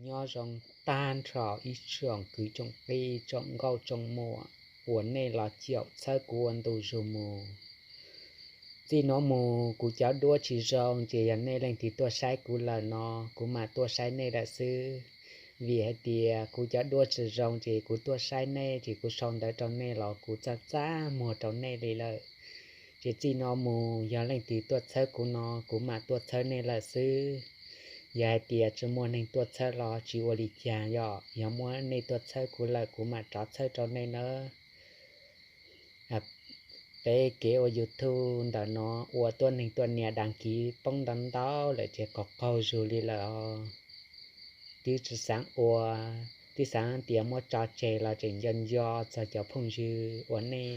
Nyob zoo tag nrho ib tsoom kwv tsoom tij tsoom nkauj tsoom muam uas nej los caum txhawb kuv ua ntu zus mus. Txij no mus kuv cov duab tsis zoo ces yog nej leej twg tuaj saib kuv lawm no, kuv mam tuaj saib nej lawm xwb. Vim hais tias kuv cov duab tsis zoo ces kuv tuaj saib nej ces kuv sau ntawv rau nej los kuv txaj txaj muag rau nej li lawm. Ces txij no mus yog leej twg tuaj txhawb kuv no, kuv mam tuaj txhawb nej lawm xwb. Yog hais tias tsis muaj neeg tuaj txhawb los tsis ua li cas, yog, yog muaj nej tuaj txhawb kuv lawm kuv mam rov txhawb rau nej nawb. Peb kev ua YouTube ntawm no ua tuab neeg tuaj nias das kiv poob ntau ntau lawm ces qaug qaug zug li lawm os. Twb tsis xaav ua, twb xaav tias muab tso tseg los tseem nco nco txog cov phooj ywg uas nej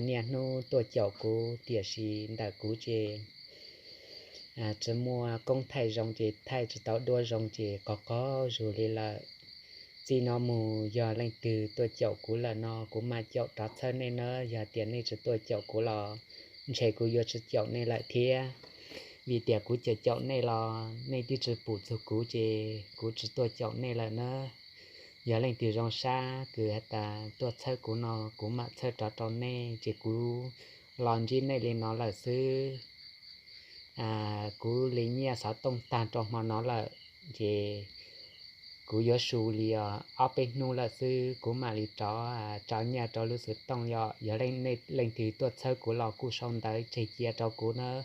niaj hnub tuaj caum kuv, tiam sis ntawm kuv ces tsis muaj koob thaij zoo ces thaij tsis tau duab zoo ces qaug qaug zug li lawm. Txij no mus yog leej twg tuaj caum kuv lawm no kuv mam caum rov txhawb nej nawb, yog tias nej tsis tuaj caum kuv los ntshe kuv yuav tsis caum nej lawm thiab. Vim tias kuv caum caum nej los nej twb tsis pum txug kuv ces kuv tsis tuaj caum nej lawm nawb. Yog leej twg zoo sab kws has tas tuaj txhawb kuv no kuv mam txhawb rov rau nej ces kuv los ntsib nej li no lawm xwb. Kuv li nyiaj xov tooj tag rau hmo no lawm ces kuv yuav su li ob peb hnub lawm xwb kuv mam li rov tso nyiaj rau lub xov tooj. Yog, yog leej twg tuaj txhawb kuv los kuj sau ntawv tseg cia rau kuv nawb.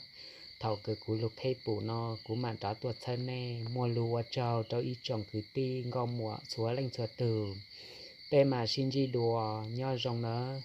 Thaum kws kuv lug pheb pum no kuv mam rov tuaj txhawb nej. Muaj lus ua tsaug rau ib tsoom kwv tij nkauj muam txhua leej txhua tug. Peb mam sib ntsib dua, nyob zoo nawb.